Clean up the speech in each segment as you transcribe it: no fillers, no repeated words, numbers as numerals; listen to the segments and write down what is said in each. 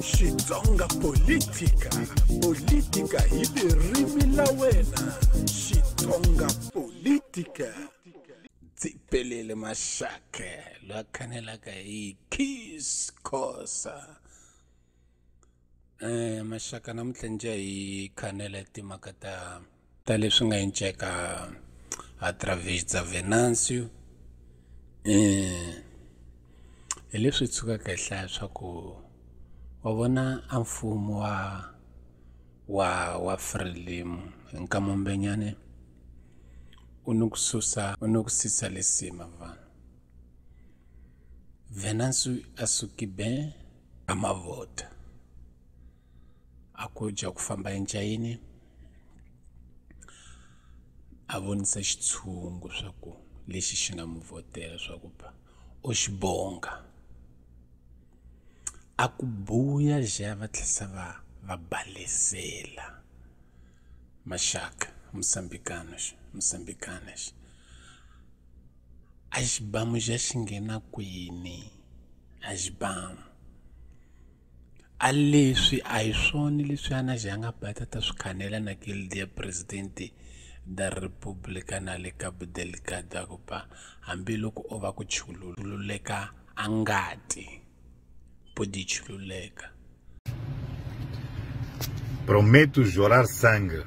Xitsonga Politica, Politica hi ririmi la wena. Xitsonga Politica. Tsipelele maxaka loyi a khanelaka hi Kiss Khosa. Maxaka namuntlha njhe hi khanela timhaka ta ta leswi nga enceka através dza Venancio. Hi leswi tshukaka hi hlaya swa ku wa vona a mfumo wa wa wa Frelimo hi nkamombenyane u ni ku susa u ni ku sisa lesima vanhu. Venancio a suki ben a mavota a ku dya ku famba encayini a vonisa xitshungu swa ku lexi xi nga mu vhotela swa ku ba o xi bonga a ku buya ja va tlhela va va balesela maxaka musambikano musambikana a xibamu xa xi nghena kwini a xibamu a leswi a hi swona leswi a na xa nga bata ta swi khanela na kele presidente da República na le Cabo Delgado ku ba hambiloko o va ku chululeka a ngati pode chululeka. Prometo jurar sangue.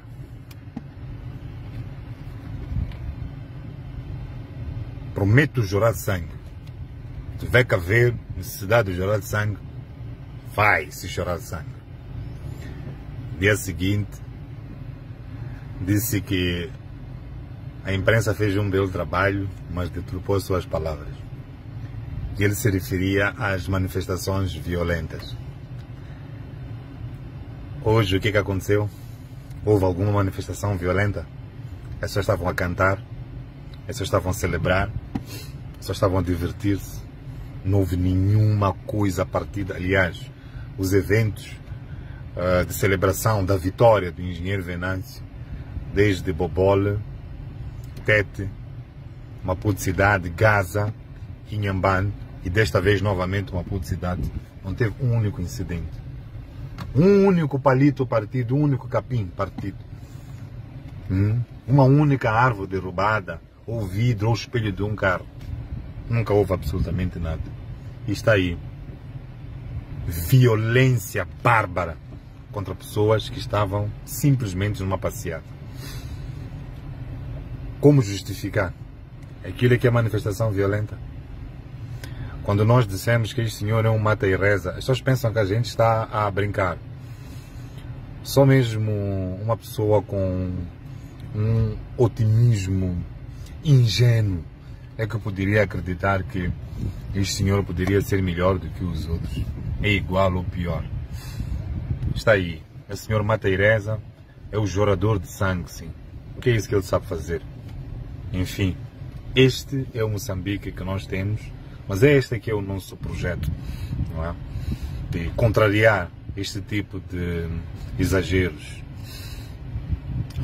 Prometo jurar sangue. Se tiver que haver necessidade de jurar sangue, vai se chorar sangue. Dia seguinte, disse que a imprensa fez um belo trabalho, mas deturpou suas palavras. E ele se referia às manifestações violentas. Hoje, o que que aconteceu? Houve alguma manifestação violenta? As pessoas estavam a cantar, as pessoas estavam a celebrar, as pessoas estavam a divertir-se. Não houve nenhuma coisa partida. Aliás, os eventos de celebração da vitória do engenheiro Venâncio, desde Bobole, Tete, Maputo Cidade, Gaza, Inhambane e desta vez novamente Maputo Cidade, não teve um único incidente. Um único palito partido, um único capim partido. Uma única árvore derrubada, ou vidro, ou espelho de um carro. Nunca houve absolutamente nada. E está aí. Violência bárbara contra pessoas que estavam simplesmente numa passeata. Como justificar aquilo que é manifestação violenta? Quando nós dissemos que este senhor é um mata e reza, as pessoas pensam que a gente está a brincar. Só mesmo uma pessoa com um otimismo ingênuo é que eu poderia acreditar que este senhor poderia ser melhor do que os outros. É igual ou pior. Está aí. O senhor mata e reza, é o jorador de sangue, sim. O que é isso que ele sabe fazer? Enfim, este é o Moçambique que nós temos, mas é este que é o nosso projeto, não é? De contrariar este tipo de exageros.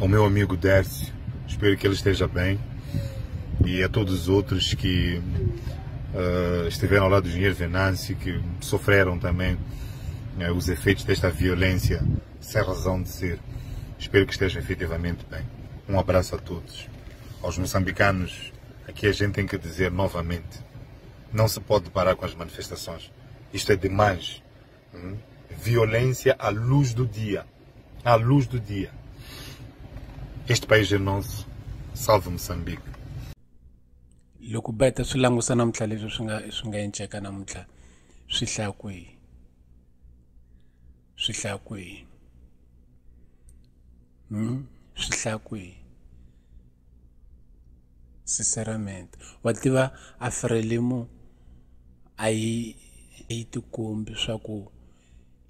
Ao meu amigo Dércio, espero que ele esteja bem, e a todos os outros que estiveram ao lado do engenheiro Venâncio, que sofreram também os efeitos desta violência sem razão de ser. Espero que estejam efetivamente bem. Um abraço a todos. Aos moçambicanos, aqui a gente tem que dizer novamente, não se pode parar com as manifestações. Isto é demais. Violência à luz do dia. À luz do dia. Este país é nosso. Salve Moçambique. Loko beta swi langusa namuntlha leswi swi nga enceka namuntlha swi hlaya kwihi? Swi hlaya kwihi? Swi hlaya kwihi? Sinceramente, wa tiva a Frelimo a yi tikombi swa ku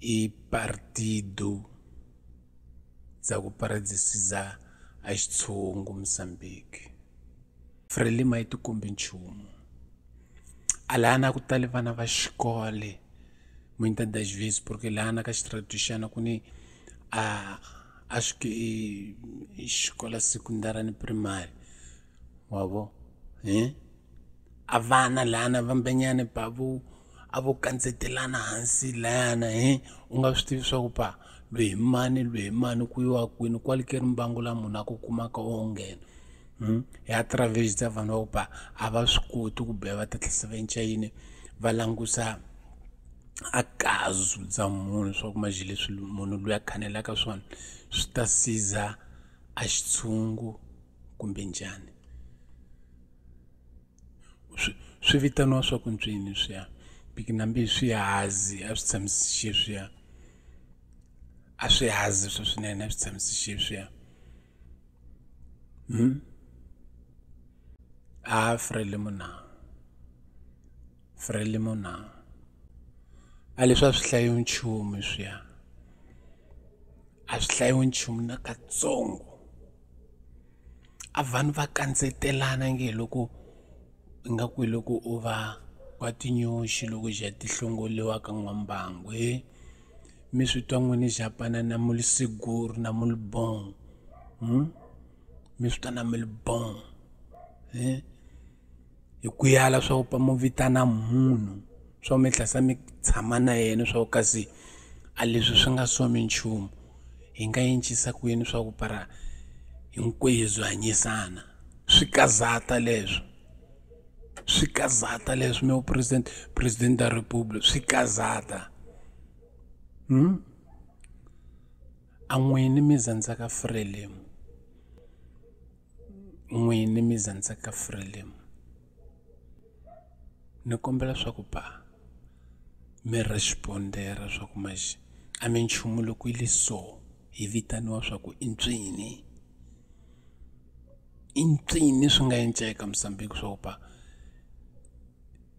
i partido dza ku paradzisiza a xitshungu Mozambique. Frelimo a yi tikombi nchumu. A laha ku tale vana va xikolo muitas das vezes, porque lá na xitratu xana ku ni a Acho que escola secundária ni primária. Wa vo? A vana lana vambenyani pa vo a vo kandzetelana hansi lana u nga swi tivi swa ku pa lweyi hi mani lweyi hi mani ku yiwa kwini kwale ke ri mbangu la munhu a ku kumaka wo nghena. Hi através dza vanhu va ku pa a va swi koti ku biha va ta tlhela va cinca yini va langusa a kazu dza munhu swa ku manjhe leswi munhu loyi a khanelaka swona swi ta siza a xitshungu kumbe njhani. Swi vitaniwa swa ku ntswini swiya pikinambi swi hazi a swi tshamisi xeswiya a swi hazi swa swinene a swi tshamisi xeswiya. A Frelimo na Frelimo na a leswi a swi hlayiwi nchumu swiya a swi hlayiwi nchumu na katsongo. A vanhu va kandzetelana nge loko ingaku hi loko u va wa tinyoxi loko ja ti hlongoliwa ka n'wambangu mi swi twa n'wini Japana na mu li seguro na mu li bon mi swi twa na mu li bon hi ku yala swa ku pa mu vitana munhu swa mi tlhela mi tshama na yena swa ku kasi a leswi swi nga somi nchumu hi nga cincisa ku yini swa ku para hinkwenu hanyisana swi kazata leswo swi kazata leswi meu president president da republic swi kazata. A n'wini mi zandzaka Frelimo n'wini mi zandzaka Frelimo ni kombela swa ku pa mi respondera swa ku manjhe a mi nchumu loko yi le so hi vitaniwa swa ku i ntswini i ntswini swi nga enceka Mozambique swa ku pa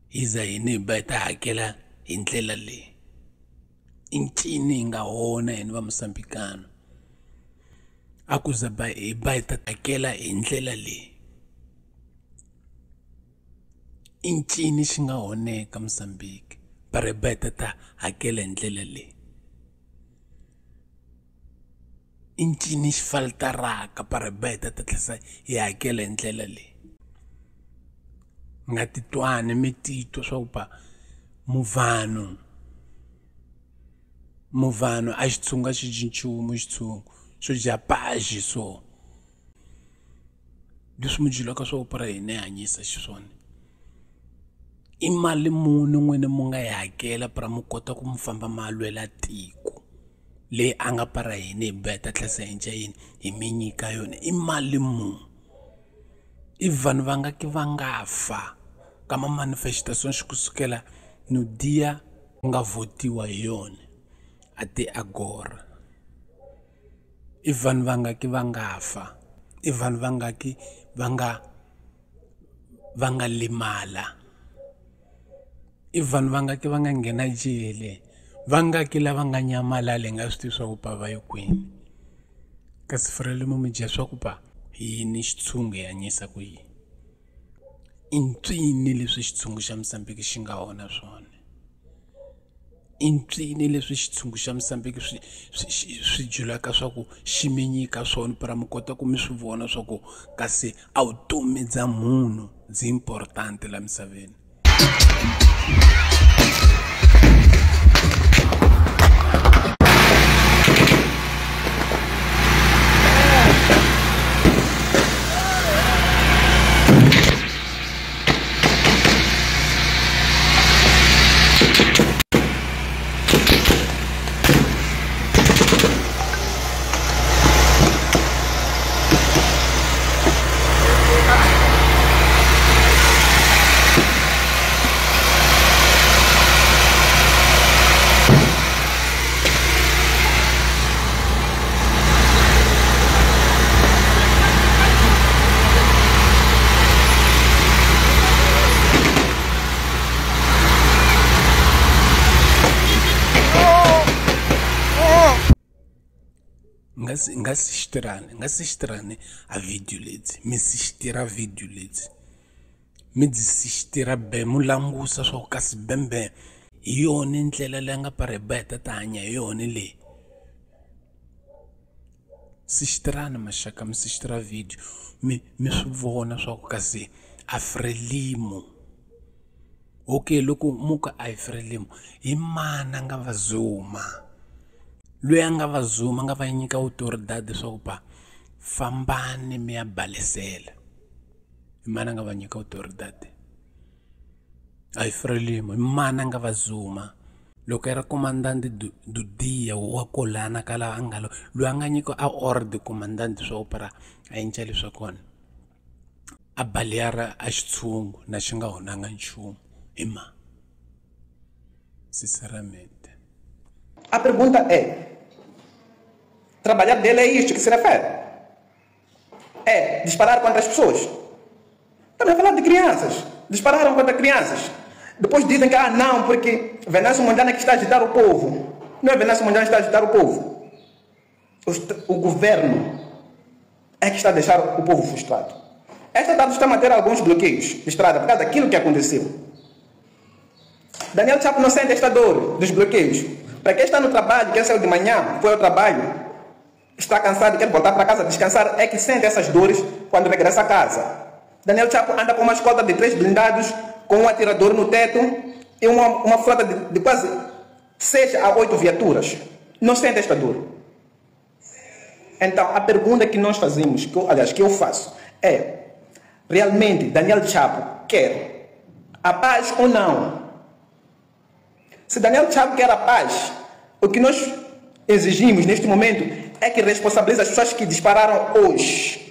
hi za hini hi ba hi ta hakela hi ndlela leyi i ncini hi nga hona hina va Mozambikano a ku za ba hi ba hi ta hakela hi ndlela leyi i ncini xi nga honeka Mozambique para hi ba hi ta hakela hi ndlela leyi i ncini xi faltaraka para hi ba hi ta tlhela hi hakela hi ndlela leyi. Nga titwani mi titwa swa ku pa muvanhu muvhanhu a xitshungu a xi dyi nchumu xitshungu xo dya paji so leswi mi byelaka swa ku para hina hi hanyisa xiswona i mali muni n'wini mu nga yi hakela para mu kota ku mu famba ma lwela tiko leyi a nga para hina hi ba hi ta tlhela hi cinca yini hi mi nyika yona i mali muni i vanhu va nga ki va nga fa ka ma manifestation xi kusukela no dia ku nga votiwa hi yona até agora i vanhu va nga ki va nga fa i vanhu va nga ki va nga limala i vanhu va nga ki va nga nghena jele va nga ki lava nga nyamalala hi nga swi tivi swa ku pa va yi kwini kasi Frelimo mi dya swa ku pa yini xitshungu hi hanyisa ku yini i ntswini leswi xitshungu xa Mozambique xi nga hona swona i ntswini leswi xitshungu xa Mozambique swi julaka swa ku xi mi nyika swona para mi kota ku mi swi vona swa ku kasi a vutomi bya munhu byi important la misaveni. Nga sixtirani a video ledzi mi sixtira video ledzi mi dzi sixtira be mu langusa swa ku kasi bembe hi yona ndlela leyi nga para hi ba hi ta hanya hi yona leyi. Sistrana maxaka mi sistra video mi swi vona swa ku kasi a Frelimo. Okay, loko muka a hi Frelimo hi mana nga va Zuma. Loyi a nga va Zuma nga va nyika autoridade swa ku pa fambani mi ya balesela. Hi mana nga va nyika autoridade. A hi Frelimo hi mana nga va Zuma. Loko era comandante do dia wa kolana kala angalo loyi a nga nyika a order comandante swa opera a endla leswa kona. A baleara a xitshungu na xi nga honanga nchumu. Ima. Sinceramente. A pergunta é: trabalhar dele é isto que se refere? É disparar contra as pessoas? Estamos a falar de crianças. Dispararam contra crianças. Depois dizem que, ah não, porque Venâncio Mondlane é que está a agitar o povo. Não é Venâncio Mondlane que está a agitar o povo. O governo é que está a deixar o povo frustrado. Esta tarde está a manter alguns bloqueios de estrada por causa daquilo que aconteceu. Daniel Chapo não sente esta dor dos bloqueios. Para quem está no trabalho, quem saiu de manhã, foi ao trabalho, está cansado e quer voltar para casa descansar, é que sente essas dores quando regressa a casa. Daniel Chapo anda com uma escolta de 3 blindados, com um atirador no teto e uma frota de quase 6 a 8 viaturas. Não sente esta dor. Então, a pergunta que nós fazemos, que eu faço, é: realmente Daniel Chapo quer a paz ou não? Se Daniel Chapo quer a paz, o que nós exigimos neste momento é que responsabilize as pessoas que dispararam hoje.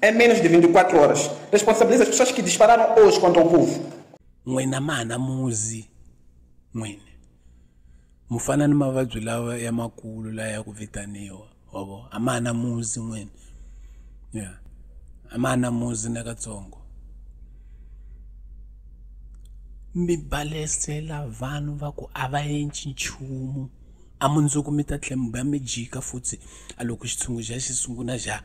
Em menos de 24 horas. Responsabilize as pessoas que dispararam hoje contra o povo. N'wina mana muzi n'wina mufana ni mavabyi lawa ya makulu la ya ku vitaniwa wavo a mana muzi n'wina yeah a mana muzi na katsongo mi balesela vanhu va ku a va endli nchumu a mundzuku mi ta tlhela mi ba mi jika futhi a loko xitshungu xa xi sungula xa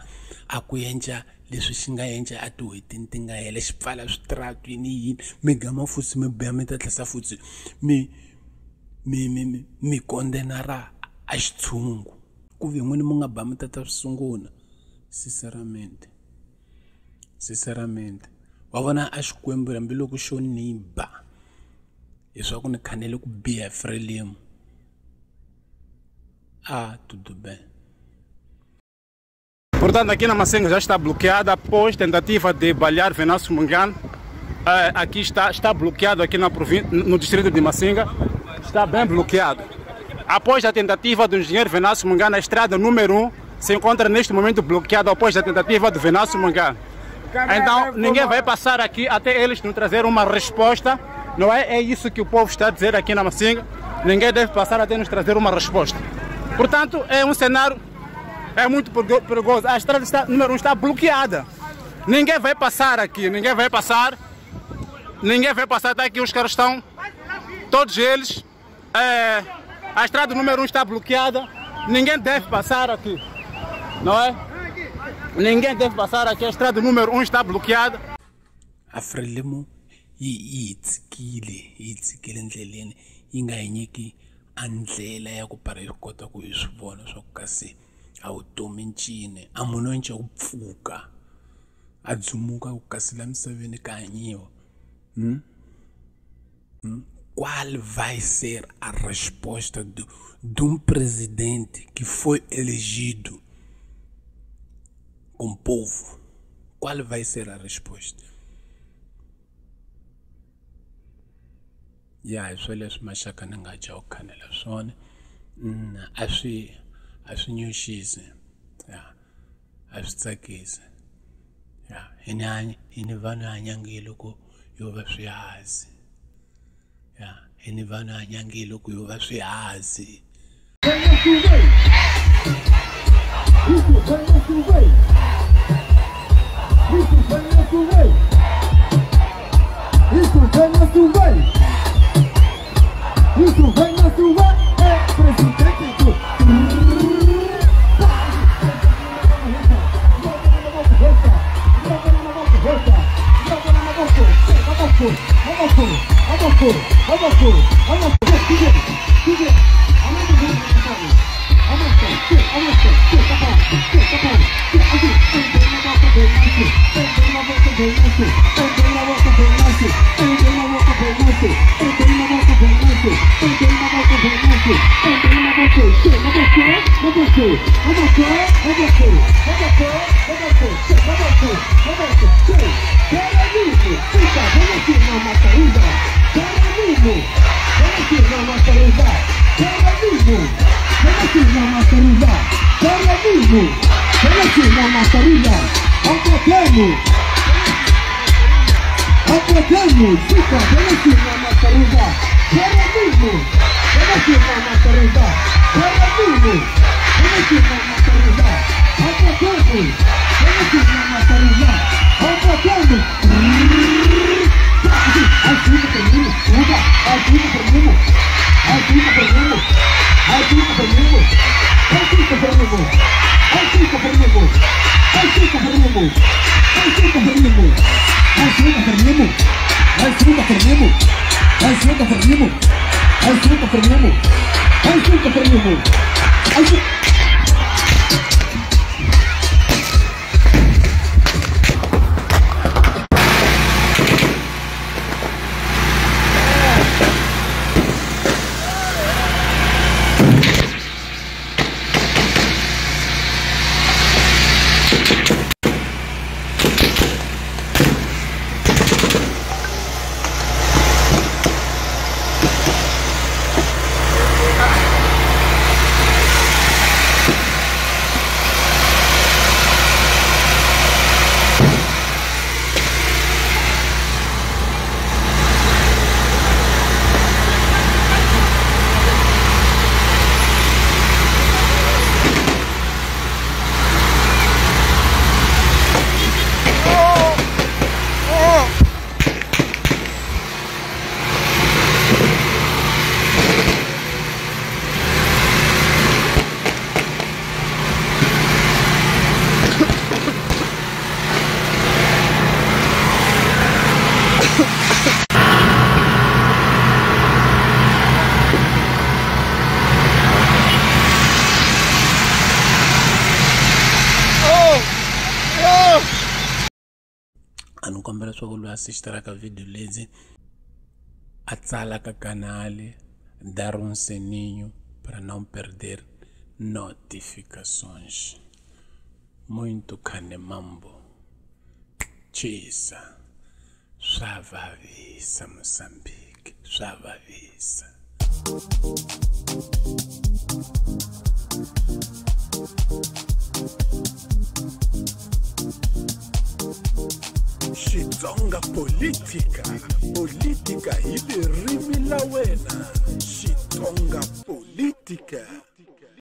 a ku endla leswi xi nga endla a tin'hwetini ti nga hela xi pfala switiratu yini yini mi gama futhi mi biha mi ta tlhela futhi mi kondenara a xitshungu ku ve n'wini mi nga ba mi ta ta swi sungula. Sinceramente, sinceramente wa vona a Xikwembu hambiloko xo ni ba leswaku ni khanele ku biha Frelimo. Ah, tudo bem. Portanto, aqui na Massinga já está bloqueada após tentativa de balear Venâncio Mondlane. Aqui está bloqueado aqui na província, no distrito de Massinga. Está bem bloqueado. Após a tentativa do engenheiro Venâncio Mondlane, a estrada número 1 se encontra neste momento bloqueada após a tentativa do Venâncio Mondlane. Então, ninguém vai passar aqui até eles nos trazer uma resposta. Não é? É isso que o povo está a dizer aqui na Massinga. Ninguém deve passar até nos trazer uma resposta. Portanto, é um cenário é muito perigoso. A estrada número 1 está bloqueada. Ninguém vai passar aqui, ninguém vai passar. Ninguém vai passar, está aqui, os carros estão, todos eles. A estrada número 1 está bloqueada. Ninguém deve passar aqui, não é? Ninguém deve passar aqui, a estrada número 1 está bloqueada. A Frelimo yi tshikile ndleleni yi nga hi nyiki a ndlela ya ku para yi kota ku hi swi vona swa ku kasi a vutomi ncini a munhu enca ku pfuka a dzumuka ku kasi la misaveni ka hanyiwa. Qual vai ser a resposta de um presidente que foi elegido com o povo? Qual vai ser a resposta? Ya, hi swo leswi maxaka ni nga dya ku khanela swona a swi nyuxisi, ya a swi tsakisi, ya hi ni vanhu hanyangile loko yo va swihazi, ya hi ni vanhu hanyangile loko yo va swihazi. Isso vem na sua, é presidente do... Kombela leswaku loyi a assistiraka video lezi a tsala ka canal, dar um sininho para não perder notificações. Muito canemambo. Chisa. Swa vavisa Moçambique, swa vavisa. Xitsonga politika, politika hi ririmi la wena. Xitsonga politika.